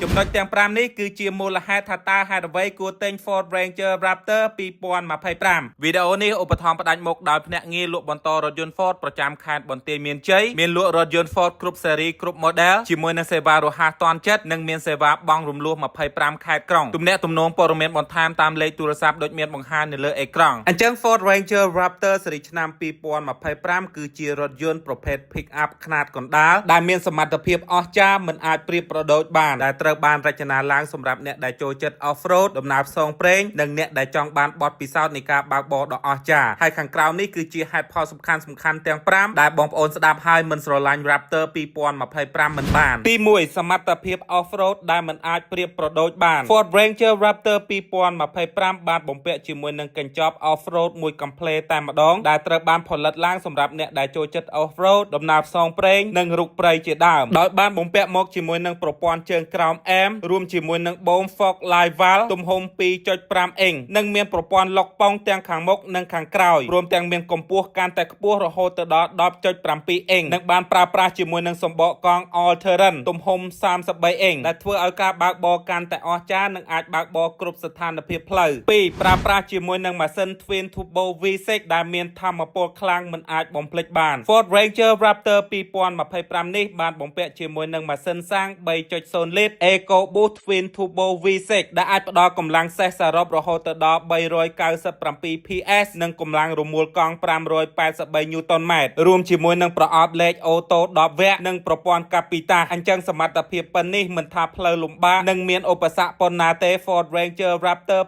ចំណុចទាំង5នេះគឺជាមូលហេតុថាតើហេតុអ្វីគួរទិញ Ford Ranger Raptor 2025វីដេអូនេះឧបត្ថម្ភផ្ដាច់មុខដោយភ្នាក់ងារលក់បន្តរថយន្ត Ford ប្រចាំខេត្តបន្ទាយមានជ័យមានលក់រថយន្ត Ford គ្រប់ស៊េរីគ្រប់ model ជាមួយនឹងសេវារហ័សទាន់ចិត្តនិងមានសេវាបង់រំលោះ25ខេត្តក្រុងទំនាក់ទំនងព័ត៌មានបន្ថែមតាមលេខទូរស័ព្ទដូចមានបង្ហាញនៅលើអេក្រង់អញ្ចឹង Ford Ranger Raptor ស៊េរីឆ្នាំ2025គឺជារថយន្តប្រភេទ pick up ខ្នាតកណ្ដាលដែលមានសមត្ថភាពអស្ចារ្យមិនអាចប្រៀបប្រដូចបានដែលត្រូវបានរចនាឡើងសម្រាប់អ្នកដែលចូលចិត្ត off-road ដំណើរផ្សងព្រេងនិងអ្នកដែលចង់បានបទពិសោធន៍នៃការបើកបរដ៏អស្ចារ្យហើយខាងក្រោមនេះគឺជាហេតុផលសំខាន់សំខាន់ទាំង5ដែលបងប្អូនស្ដាប់ហើយមិនស្រឡាញ់ Raptor 2025មិនបានទី1សមត្ថភាព off-road ដែលមិនអាចប្រៀបប្រដូចបាន Ford Ranger Raptor 2025បានបំពាក់ជាមួយនឹងកញ្ចប់ off-road មួយកំភ្លេតែម្ដងដែលត្រូវបានផលិតឡើងសម្រាប់អ្នកដែលចូលចិត្ត off-road ដំណើរផ្សងព្រេងនិងរុកព្រៃជាដើមដោយបានបំពាក់មកជាមួយនឹងប្រព័ន្ធជើងក្រោមអែមរួមជាមួយនឹងបូម Fog Live Valve ទំហំ2.5អ៊ីងនិងមានប្រព័ន្ធឡុកប៉ោងទាំងខាងមុខនិងខាងក្រោយព្រមទាំងមានកម្ពស់កាន់តែខ្ពស់រហូតទៅដល់10.7អ៊ីងនិងបានប្រើប្រាស់ជាមួយនឹងសម្បកកង់ All Terrain ទំហំ33អ៊ីងដែលធ្វើឲ្យការបើកបរកាន់តែអស្ចារ្យនិងអាចបើកបរគ្រប់ស្ថានភាពផ្លូវ2ប្រើប្រាស់ជាមួយនឹងម៉ាស៊ីន Twin Turbo V6 ដែលមានថាមពលខ្លាំងមិនអាចបំភ្លេចបាន Ford Ranger Raptor 2025នេះបានបំពាក់ជាមួយនឹងម៉ាស៊ីនសាំង3.0លីត្រ EcoBoost Twin Turbo V6 ដែលអាចផ្ដល់កម្លាំងសេះសរុបរហូតទៅដល់397 PS និងកម្លាំងរមួលកង់583 Newton m រួមជាមួយនឹងប្រអប់លេខអូតូ10វគ្គនិងប្រព័ន្ធកាពីតាអញ្ចឹងសមត្ថភាពប៉ុននេះមិនថាផ្លូវលំបាកនិងមានឧបសគ្គប៉ុណ្ណាទេ Ford Ranger Raptor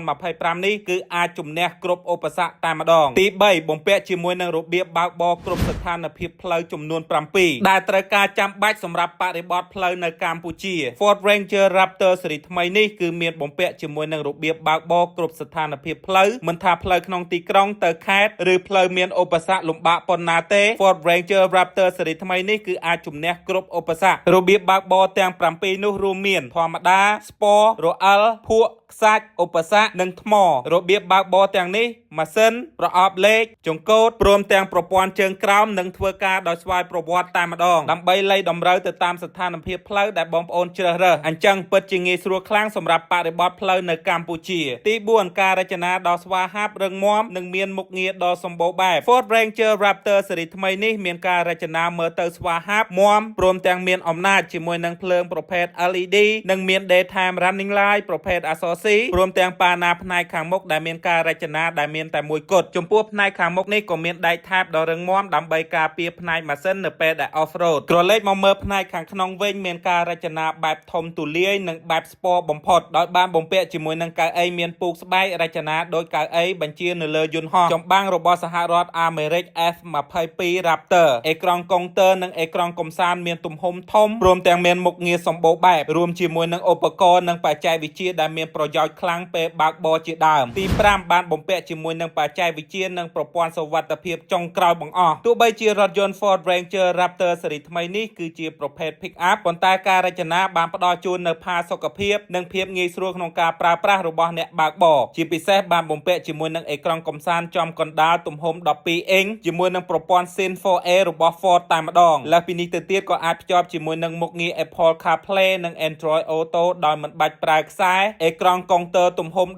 2025នេះគឺអាចជំនះគ្រប់ឧបសគ្គតែម្ដងទី3បំពាក់ជាមួយនឹងរបៀបបើកបរគ្រប់ស្ថានភាពផ្លូវចំនួន7ដែលត្រូវការចាំបាច់សម្រាប់បរិបទផ្លូវនៅកម្ពុជា Ford Ranger Raptor ស៊េរីថ្មីនេះគឺមានបំពាក់ជាមួយនឹងរបៀបបើកបរគ្រប់ស្ថានភាពផ្លូវមិនថាផ្លូវក្នុងទីក្រុងទៅខេត្តឬផ្លូវមានឧបសគ្គលំបាកប៉ុណ្ណាទេ Ford Ranger Raptor ស៊េរីថ្មីនេះគឺអាចជំនះគ្រប់ឧបសគ្គរបៀបបើកបរទាំង7នោះរួមមានធម្មតា Sport រអិលភក់ខ្សាច់ឧបសគ្គនិងថ្មរបៀបបើកបរទាំងនេះម៉ាស៊ីនប្រអប់លេខចង្កូតព្រមទាំងប្រព័ន្ធជើងក្រោមនិងធ្វើការដោយស្វ័យប្រវត្តិតែម្ដងដើម្បីលៃតម្រូវទៅតាមស្ថានភាពផ្លូវដែលបងប្អូនជ្រើសរើសអញ្ចឹងពិតជាងាយស្រួលខ្លាំងសម្រាប់បរិបទផ្លូវនៅកម្ពុជាទី4ការរចនាដ៏ស្វាហាប់រឹងមាំនិងមានមុខងារដ៏សម្បូរបែប Ford Ranger Raptor ស៊េរីថ្មីនេះមានការរចនាមើលទៅស្វាហាប់មាំព្រមទាំងមានអំណាចជាមួយនឹងភ្លើងប្រភេទ LED និងមាន daytime running light ប្រភេទអក្សរ C ព្រមទាំងប៉ាណាផ្នែកខាងមុខដែលមានការរចនាដែលមានតែមួយគត់ចំពោះផ្នែកខាងមុខនេះក៏មានដែកថែបដ៏រឹងមាំដើម្បីការពារផ្នែកម៉ាស៊ីននៅពេលដែល off road ក្រឡេកមកមើលផ្នែកខាងក្នុងវិញមានការរចនាបែបធំទូលាយនិងបែប sport បំផុតដោយបានបំពាក់ជាមួយនឹងកៅអីមានពូកស្បែករចនាដោយកៅអីបញ្ជានៅលើយន្តហោះចម្បាំងរបស់សហរដ្ឋអាមេរិក F22 Raptor អេក្រង់កុងទ័រនិងអេក្រង់កំសាន្តមានទំហំធំព្រមទាំងមានមុខងារសម្បូរបែបរួមជាមួយនឹងឧបករណ៍និងបច្ចេកវិទ្យាដែលមានប្រយោជន៍ខ្លាំងពេលបើកបរជាដើមទី5បានបំពាក់ជាមួយនឹងបច្ចេកវិទ្យានិងប្រព័ន្ធសុវត្ថិភាពចុងក្រោយបង្អស់ទោះបីជារថយន្ត Ford Ranger Raptor ស៊េរីថ្មីនេះគឺជាប្រភេទ pick up ប៉ុន្តែការរចនាបានផ្ដល់ជូននូវផាសុកភាពនិងភាពងាយស្រួលក្នុងការប្រើប្រាស់របស់អ្នកបើកបរជាពិសេសបានបំពាក់ជាមួយនឹងអេក្រង់កំសាន្តចំកណ្ដាលទំហំ12អ៊ីងជាមួយនឹងប្រព័ន្ធ Sync 4A របស់ Ford តែម្ដងលើសពីនេះទៅទៀតក៏អាចភ្ជាប់ជាមួយនឹងមុខងារ Apple CarPlay និង Android Auto ដោយមិនបាច់ប្រើខ្សែអេក្រង់កុងទ័រទំហំ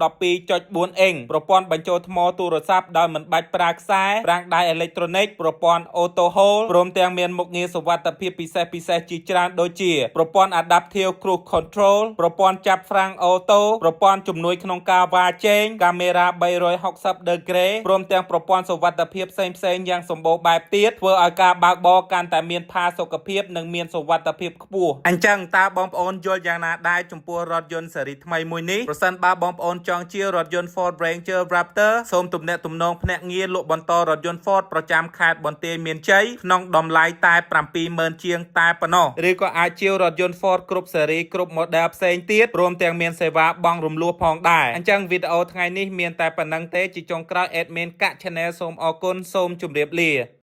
12.4អ៊ីងប្រព័ន្ធបញ្ចូលថ្មទូរស័ព្ទដោយមិនបាច់ប្រើខ្សែហ្វ្រាំងដៃអេឡិចត្រូនិកប្រព័ន្ធ Auto Hold ព្រមទាំងមានមុខងារសុវត្ថិភាពពិសេសពិសេសជាច្រើនដូចជាប្រព័ន្ធ Adaptive Cruise Control ប្រព័ន្ធចាប់ហ្វ្រាំងអូតូប្រព័ន្ធជំនួយក្នុងការវ៉ាជែងកាមេរ៉ា360 degree ព្រមទាំងប្រព័ន្ធសុវត្ថិភាពផ្សេងៗយ៉ាងសម្បូរបែបទៀតធ្វើឲ្យការបើកបរកាន់តែមានផាសុកភាពនិងមានសុវត្ថិភាពខ្ពស់អញ្ចឹងតើបងប្អូនយល់យ៉ាងណាដែរចំពោះរថយន្តស៊េរីថ្មីមួយនេះប្រសិនបើបងប្អូនចង់ជារថយន្ត Ford Ranger Raptor សូមទំនាក់ទំនងភ្នាក់ងារលក់បន្តរថយន្ត Ford ប្រចាំខេត្តបន្ទាយមានជ័យក្នុងតម្លៃតែ70000ជាងតែប៉ុណ្ណោះឬក៏អាចជាវរថយន្ត Ford គ្រប់ស៊េរីគ្រប់ model ផ្សេងទៀតព្រមទាំងមានសេវាបង់រំលោះផងដែរអញ្ចឹងវីដេអូថ្ងៃនេះមានតែប៉ុណ្ណឹងទេជាចុងក្រោយ admin កាក់ Channel សូមអរគុណសូមជម្រាបលា។